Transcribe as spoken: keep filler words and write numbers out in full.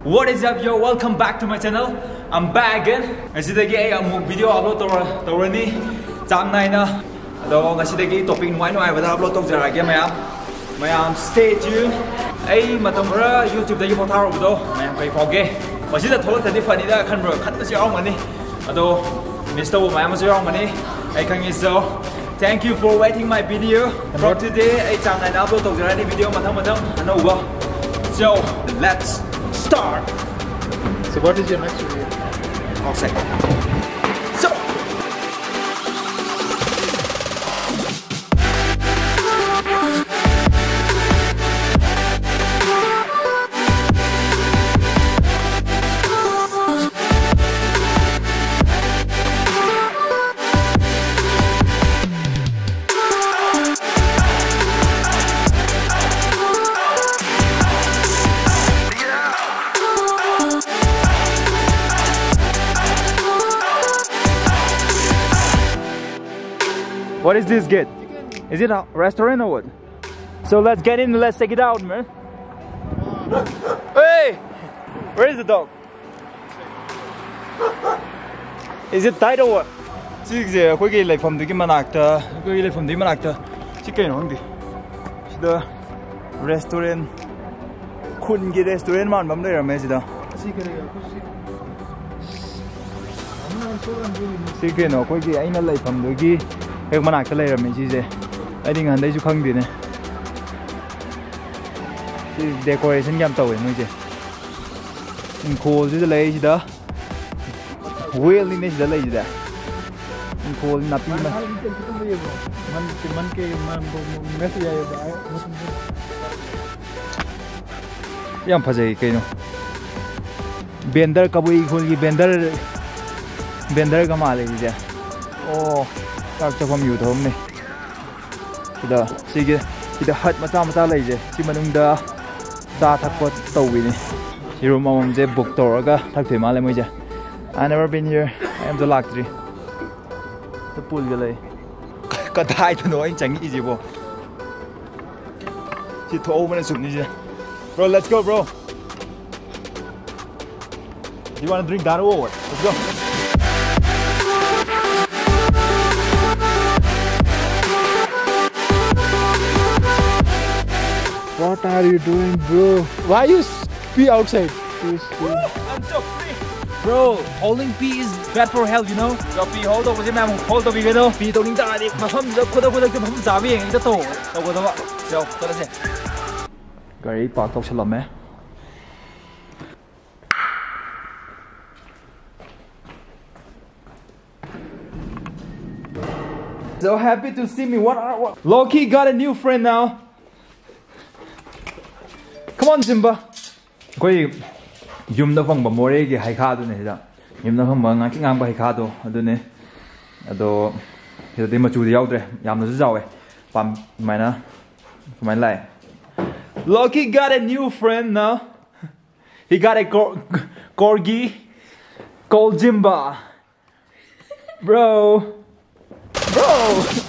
What is up, yo? Welcome back to my channel. I'm back again. ꯉꯁꯤꯗꯒꯤ ꯑꯩ ꯑꯃꯨꯛ video upload ꯇꯧꯔ ꯇꯧꯔꯅꯤ ꯆꯥꯡ ꯅꯥꯏꯅ. ꯑꯗꯣ ꯉꯁꯤꯗꯒꯤ topic ꯅꯨꯡꯉꯥꯏ ꯅꯨꯡꯉꯥꯏꯕꯗ upload ꯇꯧꯖꯔꯛꯑꯒꯦ ꯃꯌꯥꯝ. ꯃꯌꯥꯝ stay tuned. ꯑꯩ ꯃꯇꯝ ꯈꯔ YouTube-ꯇꯒꯤ ꯄꯣꯊꯥꯔꯨꯕꯗꯣ ꯃꯌꯥꯝ ꯀꯩ ꯐꯥꯎꯒꯦ? ꯃꯁꯤꯗ ꯊꯣꯛꯂꯛꯇ꯭ꯔꯗꯤ ꯐꯅꯤꯗ ꯈꯟꯕ ꯈꯟꯕꯁꯨ ꯌꯥꯎꯔꯝꯒꯅꯤ. ꯑꯗꯣ miss ꯇꯧꯕ ꯃꯌꯥꯝ ꯑꯃꯁꯨ ꯌꯥꯎꯔꯝꯒꯅꯤ, ꯑꯩ ꯈꯪꯉꯤ. So, thank you for watching my video. From today ꯑꯩ ꯆꯥꯡ ꯅꯥꯏꯅ upload ꯇꯧꯖꯔꯛꯑꯅꯤ video ꯃꯊꯪ ꯃꯊꯪ ꯑꯅꯧꯕ. So, let's start. So what is your next video? Okay. So, what is this gate? Is it a restaurant or what? So let's get in, let's check it out, man. Hey! Where is the dog? Is it tight or what? ꯁꯤꯒꯤꯁꯦ ꯑꯩꯈꯣꯏꯒꯤ ꯂꯩꯐꯝꯗꯨꯒꯤ ꯃꯅꯥꯛꯇ, ꯑꯩꯈꯣꯏꯒꯤ ꯂꯩꯐꯝꯗꯨꯒꯤ ꯃꯅꯥꯛꯇ ꯁꯤ ꯀꯩꯅꯣ ꯈꯪꯗꯦ. ꯁꯤꯗ restaurant, ꯈꯨꯟꯒꯤ restaurant ꯃꯥꯟꯕ ꯑꯃ ꯂꯩꯔꯝꯃꯦ ꯁꯤꯗ. ꯁꯤ ꯀꯩꯅꯣ ꯑꯩꯈꯣꯏꯒꯤ ꯑꯩꯅ ꯂꯩꯐꯝꯗꯨꯒꯤ ꯍꯦꯛ ꯃꯅꯥꯛꯇ ꯂꯩꯔꯝꯃꯦ ꯁꯤꯁꯦ. ꯑꯩꯗꯤ ꯉꯍꯥꯟꯗꯩꯁꯨ ꯈꯪꯗꯦꯅꯦ. ꯁꯤ decoration ꯌꯥꯝ ꯇꯧꯋꯦ ꯃꯣꯏꯁꯦ. ꯏꯪꯈꯣꯜꯁꯤꯗ ꯂꯩꯔꯤꯁꯤꯗ whale ꯅꯤꯅꯦ ꯁꯤꯗ ꯂꯩꯁꯤꯗ. ꯏꯪꯈꯣꯜ ꯅꯥꯄꯤ ꯃ- मन मन के मन वो मैं से जाएगा. ꯌꯥꯝ ꯐꯖꯩ ꯀꯩꯅꯣ. Vendor, ꯀꯕꯨꯏ ꯈꯨꯜꯒꯤ vendor, vendor-ꯒ ꯃꯥꯜꯂꯦ ꯁꯤꯁꯦ. ꯑꯣ, ꯆꯥꯛ ꯆꯥꯐꯝ ꯌꯨ ꯊꯛꯐꯝꯅꯦ. ꯁꯤꯗ ꯁꯤꯒꯤ ꯁꯤꯗ hut ꯃꯆꯥ ꯃꯆꯥ ꯂꯩꯁꯦ ꯁꯤ ꯃꯅꯨꯡꯗ ꯆꯥ ꯊꯛꯄ ꯇꯧꯕꯤꯅꯤ. ꯁꯤ room ꯑꯃꯃꯝꯁꯦ book ꯇꯧꯔꯒ ꯊꯛꯇꯣꯏ ꯃꯥꯜꯂꯦ ꯃꯣꯏꯁꯦ. I never been here. ꯑꯩ ꯑꯝꯇ ꯂꯥꯛꯇ꯭ꯔꯤ. ꯁꯤꯗ pool-ꯒ ꯂꯩ. ꯀꯗꯥꯏꯗꯅꯣ ꯑꯩꯅ ꯆꯪꯉꯛꯏꯁꯤꯕꯣ? ꯁꯤ ꯊꯣꯛꯍꯧꯕꯅ ꯆꯨꯝꯅꯤꯁꯦ. Bro, let's go, bro. You wanna drink that or what? Let's go. What are you doing, bro? Why you s- pee outside? Please, please. I'm so free. Bro, holding pee is bad for health, you know? So pee hold ꯇꯧꯕꯁꯦ ꯃꯌꯥꯝ hold ꯇꯧꯕꯤꯒꯅꯨ꯫ Pee ꯇꯧꯅꯤꯡ ꯇꯥꯔꯗꯤ ꯃꯐꯝꯗꯨꯗ ꯈꯨꯗꯛ ꯈꯨꯗꯛꯇ ꯃꯐꯝ ꯆꯥꯕ ꯌꯦꯡꯉꯒ ꯇꯧ꯫ ꯇꯧꯒꯗꯕ꯫ ꯆꯣ, ꯆꯠꯂꯁꯦ꯫ ꯒꯥꯔꯤ park ꯇꯧꯁꯜꯂꯝꯃꯦ꯫ So happy to see me. What are, what? Loki got a new friend now. Come on, Jimba. ꯑꯩꯈꯣꯏ ꯌꯨꯝꯗ ꯐꯪꯕ ꯃꯣꯔꯦꯒꯤ ꯍꯩꯈꯥꯗꯨꯅꯦ ꯁꯤꯗ꯫ ꯌꯨꯝꯗ ꯐꯪꯕ ꯉꯥꯡꯁꯪ ꯉꯥꯡꯕ ꯍꯩꯈꯥꯗꯣ ꯑꯗꯨꯅꯦ꯫ ꯑꯗꯣ ꯁꯤꯗꯗꯤ ꯃꯆꯨꯗꯤ ꯌꯥꯎꯗ꯭ꯔꯦ꯫ ꯌꯥꯝꯅꯁꯨ ꯆꯥꯎꯋꯦ꯫ ꯄꯥꯝ-, ꯑꯗꯨꯃꯥꯏꯅ, ꯑꯗꯨꯃꯥꯏꯅ ꯂꯥꯛꯑꯦ꯫ Loki got a new friend now. He got a cor-, corgi called Jimba. Bro. Bro.